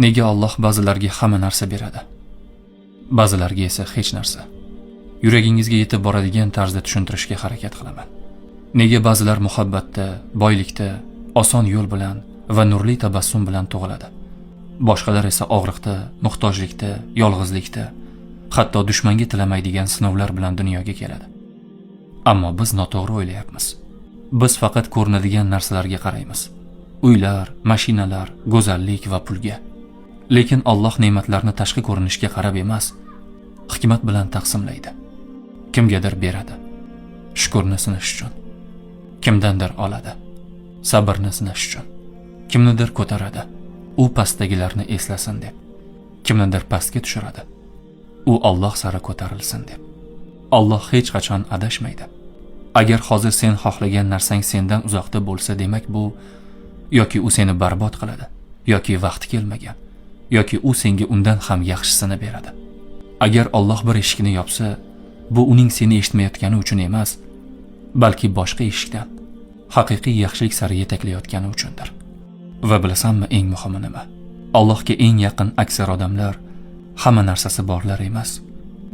Nega Alloh ba'zilarga hamma narsa beradi, ba'zilarga esa hech narsa? Yuragingizga yetib boradigan tarzda tushuntirishga harakat qilaman. Nega ba'zilar muhabbatda, boylikda, oson yo'l bilan va nurli tabassum bilan tug'iladi? Boshqalar esa og'riqda, muhtojlikda, yolg'izlikda, hatto dushmanga tilamaydigan sinovlar bilan dunyoga keladi. Ammo biz noto'g'ri o'ylayapmiz. Biz faqat ko'rinadigan narsalarga qaraymiz. Uylar, mashinalar, go'zallik va pulga. Lekin Alloh ne'matlarni tashqi ko'rinishga qarab emas, hikmat bilan taqsimlaydi. Kimgadir beradi, shukurni sinash uchun. Kimdandir oladi, sabrni sinash uchun. Kimnidir ko'taradi, u pastdagilarni eslasin deb. Kimnidir pastga tushiradi, u Alloh sari ko'tarilsin deb. Alloh hech qachon adashmaydi. Agar hozir sen xohlagan narsang sendan uzoqda bo'lsa, demak bu yoki u seni barbod qiladi, yoki vaqti kelmagan, yoki u senga undan ham yaxshisini beradi. Agar Alloh bir eshikni yopsa, bu uning seni eshitmayotgani uchun emas, balki boshqa eshikdan haqiqiy yaxshilik sari yetaklayotgani uchundir. Va bilasanmi eng muhimi nima? Allohga eng yaqin aksar odamlar hamma narsasi borlar emas,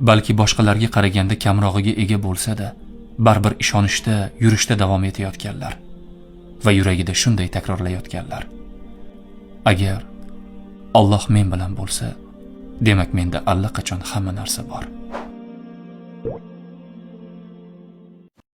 balki boshqalarga qaraganda kamrog'iga ega bo'lsa-da, baribir ishonishda, yurishda davom etayotganlar va yuragida shunday takrorlayotganlar: Agar Alloh men bilan bo'lsa, demak menda allaqachon hamma narsa bor.